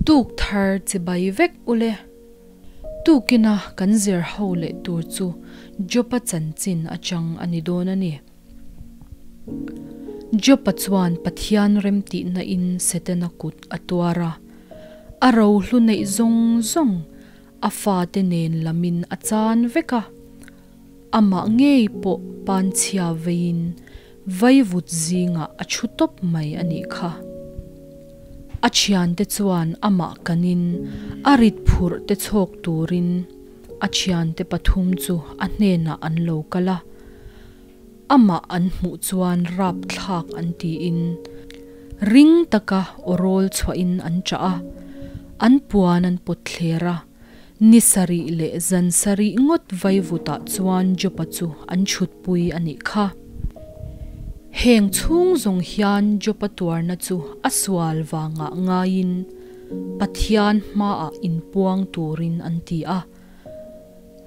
Tuk thar chibai vek ule. Tukina kan zir ho leh tur chu Jopa chanchin atang a ni dawn a ni. Jopa chuan Pathian remtihna in Setana kut a tuar a, a rohlu neih zawng zawng a fate nen lamin a chan vek a. Amah ngei pawh panchhia veiin vaivut zingah a thu tawp mai a nih kha. A thiante chuan amah kanin a rit phurh te chhawk turin a thiante pathum chu a hnenah an lo kal a. Amah an hmuh chuan rapthlak an tiin ring taka aw rawl chhuahin an chah a, an puan an pawt thler a. Ni sarih leh zan sarih ngawt vaivutah chuan Jopa chu an chhutpui a nih kha. Heng chhung zawng hian Jopa tuarna chu a sual vangah ngaiin Pathian hmaah inpuang turin an ti a.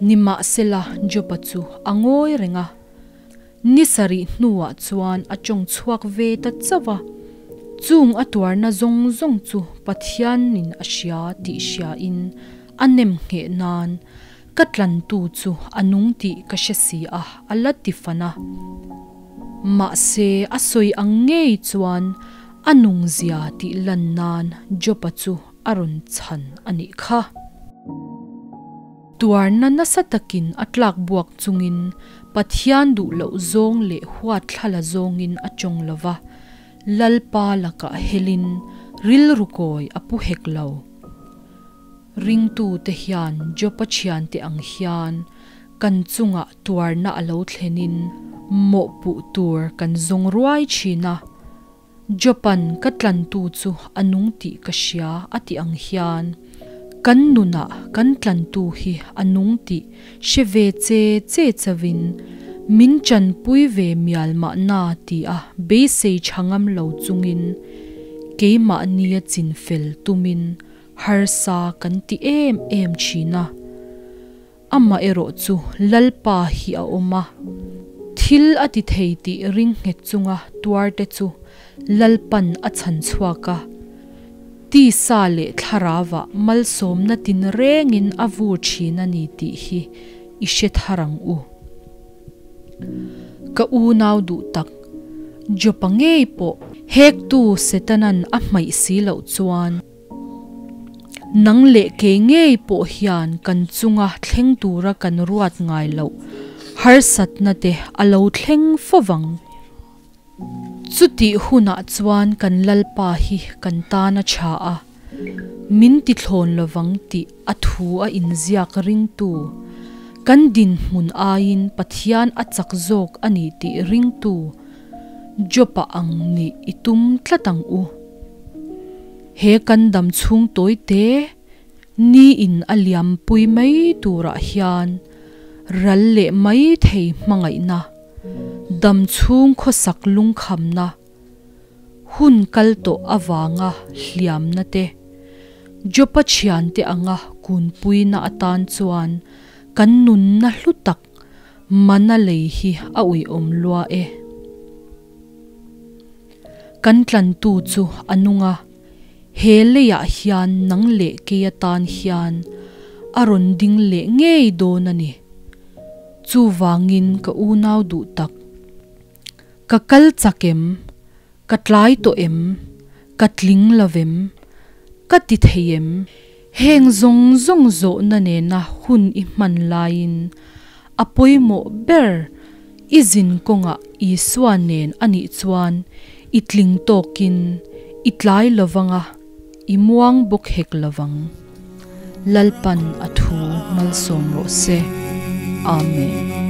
Nimahsela Jopa chu a ngawi reng a. Ni sarih hnuah chuan a tawng chhuak ve ta chauh a, chung a tuarna zawng zawng chu Pathianin a hria tih hriain a nem ngheh nan ka tlantu chu a nung tih ka hre si a, a la ti fan a. Mahse a sawi ang ngei chuan a nung zia tih lan nan Job-a chu a rawn chhan a nih kha. Tuarna nasa takin a tlak buak chungin Pathian duh loh zawng leh huat thlala zawngin a tawng lo va, Lalpa lakah helin rilru kawi a pu hek lo. Ringtute hian Jopa thiante ang hian kan chungah tuarna a lo thlenin mawhpuh tur kan zawng ruai thin a. Jopan ka tlantu chu a nung tih ka hria a tih ang hian kan nunah kan tlantu hi a nung tih hre ve che che chauhin min chanpui ve mial mahna tia beisei tha ngam lo chungin keimahnia chinfel tumin harsa kan ti em em thin a. Amaherawh chu Lalpa hi a awm a, thil a ti thei tih ring nghet chunga tuarte chu Lalpan a chhan chhuak a, tisa leh thlarauah malsawmna tinrengin a vur thin a ni tih hi i hre thar ang u. Ka unau duh tak, Jopa ngei pawh hektu Setanan a hmaih si loh chuan, Nang leh kei ngei pawh hian kan chunga thleng tura kan ruat ngai loh harsatna te a lo thleng fo vang. Chutih hunah chuan kan Lalpa hi kan tan a tha a, min tithlawn lovang tih a thu a inziak ringtu, kan dinhmun aiin Pathian a chak zawk a ni tih ringtu Job-a ang nih i tum tlat ang u. He kan dam chhung tawi te ni in a liam pui mai turah hian ral leh mai thei hmangaihna, dam chhung khawsak lungkhamna, hun kal tawh avanga hliamna te, Jopa thiante anga kunpuina atan chuan kan nunna hlu tak mana lei hi a uiawm lua e. Kan tlantu chu a nung a, he leiah hian nang leh kei atan hian a rawn ding leh ngei dawn a ni. Chuvangin ka unau duh tak, ka kal chak em? Ka tlai tawh em? Ka tling lo vem? Ka ti thei em? Heng zawng zawng zawhna nena hun i hman laiin a pawimawh ber i zin kawngah Isua nen a nih chuan i tling tawkin i tlai lovang a, i muang bawk hek lovang. Lalpan a thu malsawm rawh se. Amen.